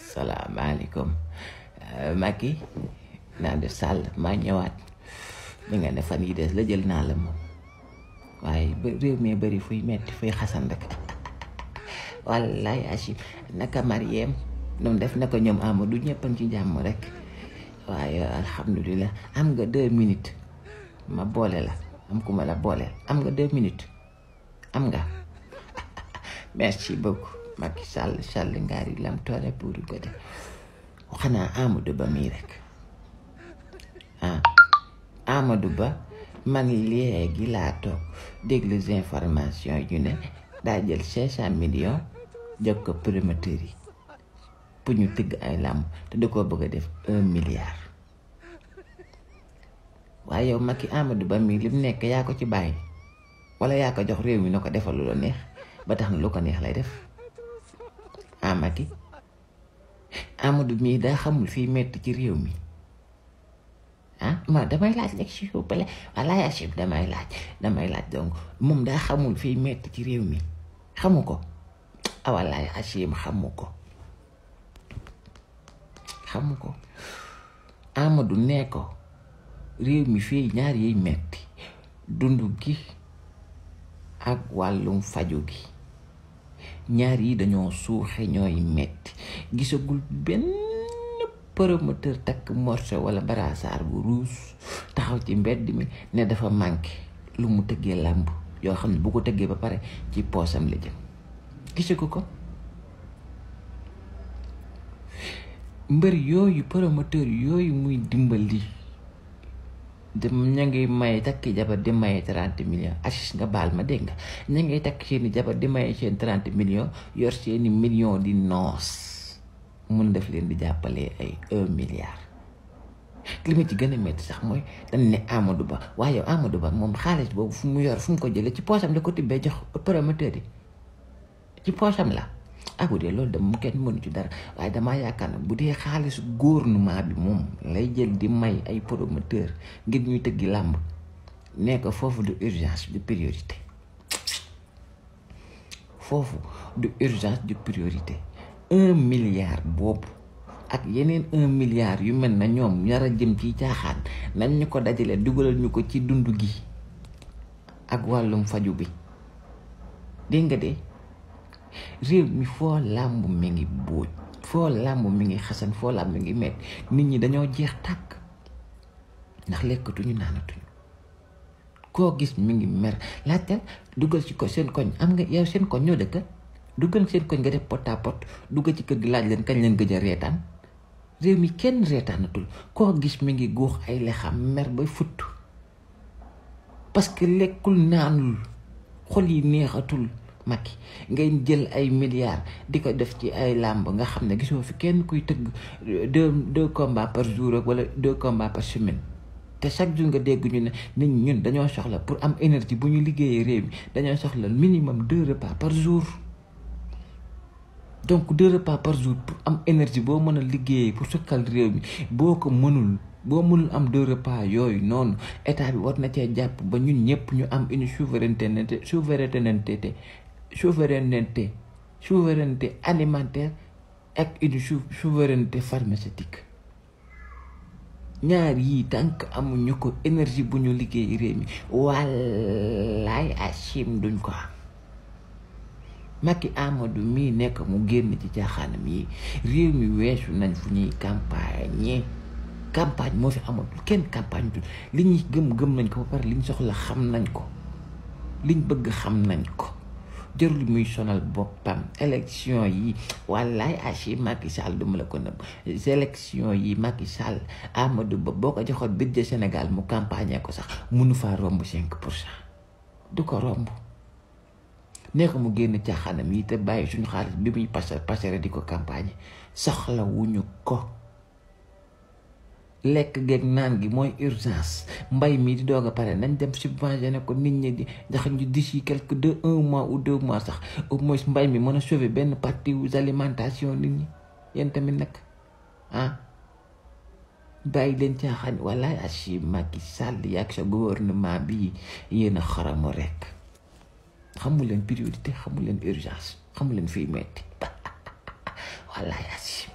salaamaaleykum Macky naa def Sall maa ñëwaat li nga ne fan yi des la jël naa la moom waaye réew mi bëri fuy metti fuy xasan rek wallaay Achim naka Mariem ñoom def naka ñoom Amadou ñëppan ci jàmm rek waaye alhamdulilah am nga 2 minutes ma boole la am ku ma la booleel am nga 2 minutes am nga merci beaucoup Macky Sall ngaari lam toore pour ko de xanaa Amadou Ba mii rek Amadou Ba man léegi laa toog déglu information yu ne daa jël 500 millions jox ko promoteurs yi pour ñu tëgg ay làmb te da koo bëgg a def 1 milliard waaye yow Macky Amadou Ba mii li mu nekk yaa ko ci bàyyi wala yaa ko jox réew mi na ko defal lu la neex ba tax na lu ko neex lay def Macky Amadou mii daa xamul fii metti ci réew mi ma damay laaj rek s'il vous plaît walaay Achim damay laaj donc moom daa xamul fii metti ci réew mi xamu ko walaay Achim xamu ko Amadou nee ko réew mi fii ñaar yiy metti dundu gi ak wàllum faju gi ñaar yi dañoo suuxe ñooy metti gisagul benn promoteur takk morceau wala barasaar bu ruus taxaw ci mbedd mi ne dafa manqué lu mu tëggee làmb yoo xam ne bu ko tëggee ba pare ci poosam la jëm gisagu ko mbër yooyu promoteur yooyu muy dimbali dem ña ngi maye takki jabar di maye 30 millions Aziz nga baal ma dégg nga ña ngi takk seeni jabar di maye seen 30 millions yor seeni millions di noos mun def leen di jàppale ay 1 milliard li ma ci gën a métti sax mooy dañ ne Amadou Ba waaye yow Amadou Ba moom xaalis boobu fu mu yor fu mu ko jëlee ci poosam la ko tibbee jox promoteur yi ci poosam la bu dee loolu de mu kenn mënu ci dara waaye damaa yaakaar ne bu dee xaalisu gouvernement bi moom lay jël di may ay promoteur ngir ñuy tëggi làmb nee ko foofu du urgence du priorité foofu du urgence du priorité 1 milliard boobu ak yeneen 1 milliard yu mel na ñoom ñar a jëm ci caaxaan nañ ñu ko dajale dugalal ñu ko ci dund gi ak wàllum faju bi dégg nga de réew mi foo làmb mi ngi bóoj foo làmb mi ngi xasan foo làmb mi ngi met nit ñi dañoo jeex tàkk ndax lekkatuñu naanatuñu koo gis mi ngi mer laajteel dugal ci ko seen koñ am nga yow seen koñ ñoo dëkk dugal seen koñ nga def pot à pot dugal ci kër gi laaj leen kañ leen gëj a reetaan réew mi kenn reetaanatul koo gis mi ngi guux ay lexam mer bay futt parce que lekkul naanul xol yi neexatul Macky ngay jël ay milliards di ko def ci ay làmb nga xam ne gisoo fi kenn kuy tëgg 2 combats par jour ak wala 2 combats par semaine te chaque jour nga dégg ñu ne nit ñun dañoo soxla pour am énergie bu ñu liggéeyee réew mi dañoo soxla minimum 2 repas par jour donc 2 repas par jour pour am énergie boo mën a liggéeyee pour sukkal réew mi boo mënul am 2 repas yooyu noonu état bi war na cee jàpp ba ñun ñëpp ñu am une souveraineté alimentaire ak une souveraineté pharmaceutique ñaar yii tànk amuñu ko énergie bu ñu liggéey réew mi wallaay Achim duñ ko am Macky Amadou mii nekk mu génn ci caaxaanam yi réew mi weesu nañ fu ñuy campagne moo fi amatul kenn campagne dul li ñuy gëm nañ ko ba pare li ñu soxla xam nañ ko liñ bëgg xam nañ ko jërul muy sonal boppam élection yi wallaay Achim Macky Sall duma la ko nëbb élection yi Macky Sall Amadou Ba boo ko joxoon budget Sénégal mu campagne ko sax mënu faa romb 5% du ko romb nee ko mu génn caaxaanam yi te bàyyi suñu xaalis bi muy passer di ko campagne soxla wuñu ko lekk geeg naan gi mooy urgence mbay mi di doog a pare nañ dem subventionné ko nit ñi di ndax ñu d'ici quelque 1 mois ou 2 mois sax au moins mbay mi mën a sauver benn partie aux alimentation nit ñi yéen tamit nag bàyyi leen caaxaan wala Achim Macky Sall yaag sa gouvernement bi yéen a xaramu rek xamu leen priorité xamu leen urgence xamu leen fii metti wala Achim